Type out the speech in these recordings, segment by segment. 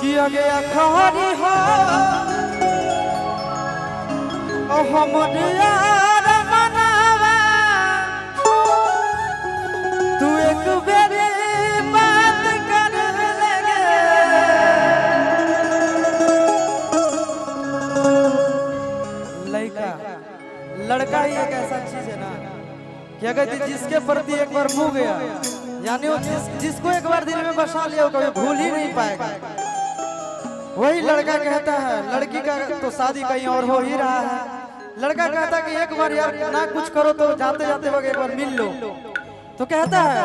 किया गया खरी हो हमर यार मनावा तू एक बेरी बात कर लगे। लड़का लड़का ही एक ऐसा चीज है ना कि अगर जिसके प्रति एक बार मुँह गया यानी वो जिसको एक बार दिल में बसा लिया वो कभी भूल ही नहीं पाएगा। वही लड़का कहता है, लड़की का तो शादी कहीं और हो ही रहा है, लड़का कहता है कि एक बार यार ना कुछ करो तो जाते जाते वक्त एक बार मिल लो। तो कहता है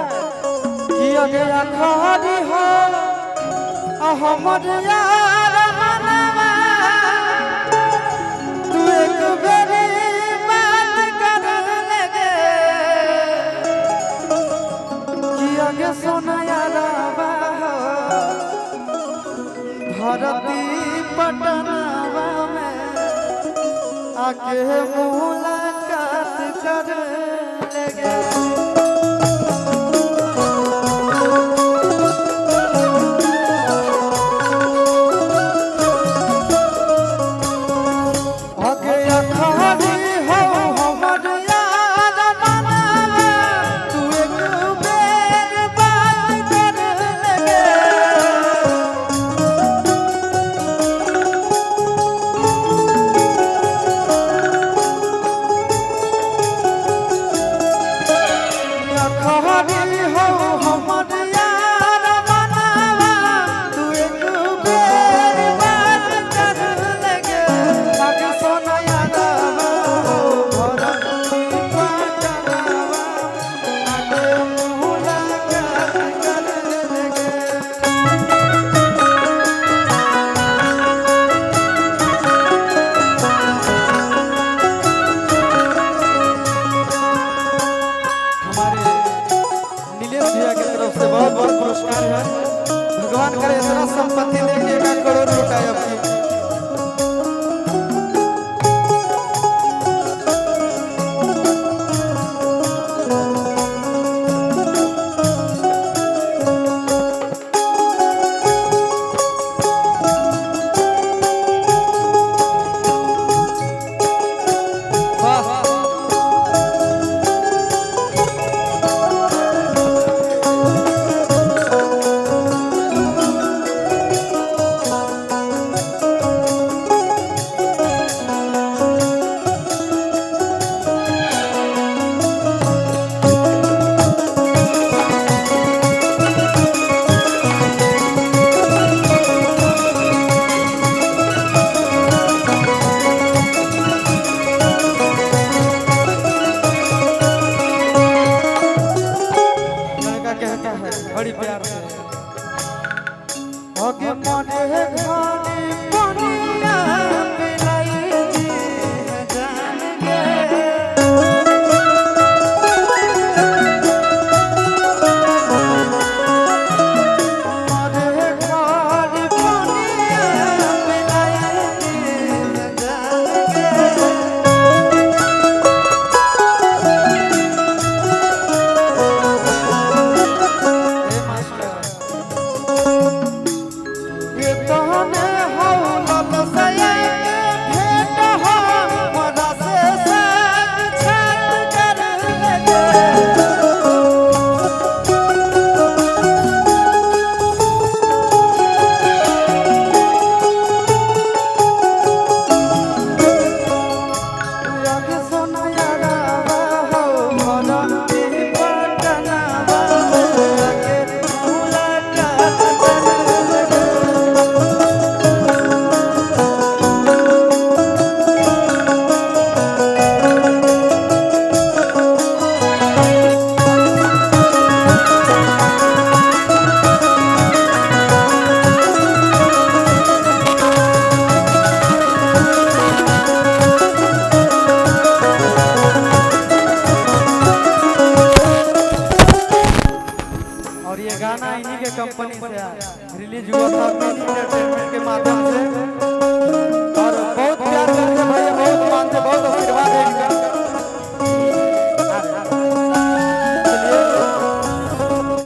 कि अगला खरी हो हमर यार मनवा तू एक बेरी बात कर लगे कि आगे सोना यारवा भरती पटनावा में आके मुलाकात कर लगे। भगवान करे इतना संपत्ति देके एक करोड़ लुटाए अब की। बड़ी प्यार से आगे मने घानी पनिया पिलाई जी जान गे मने घानी पनिया पिलाई जी जान गे। ये तहने हौलल सया और ये गाना इन्हीं के कंपनी से रिलीज हुआ था, मिनी एंटरटेनमेंट के माध्यम से।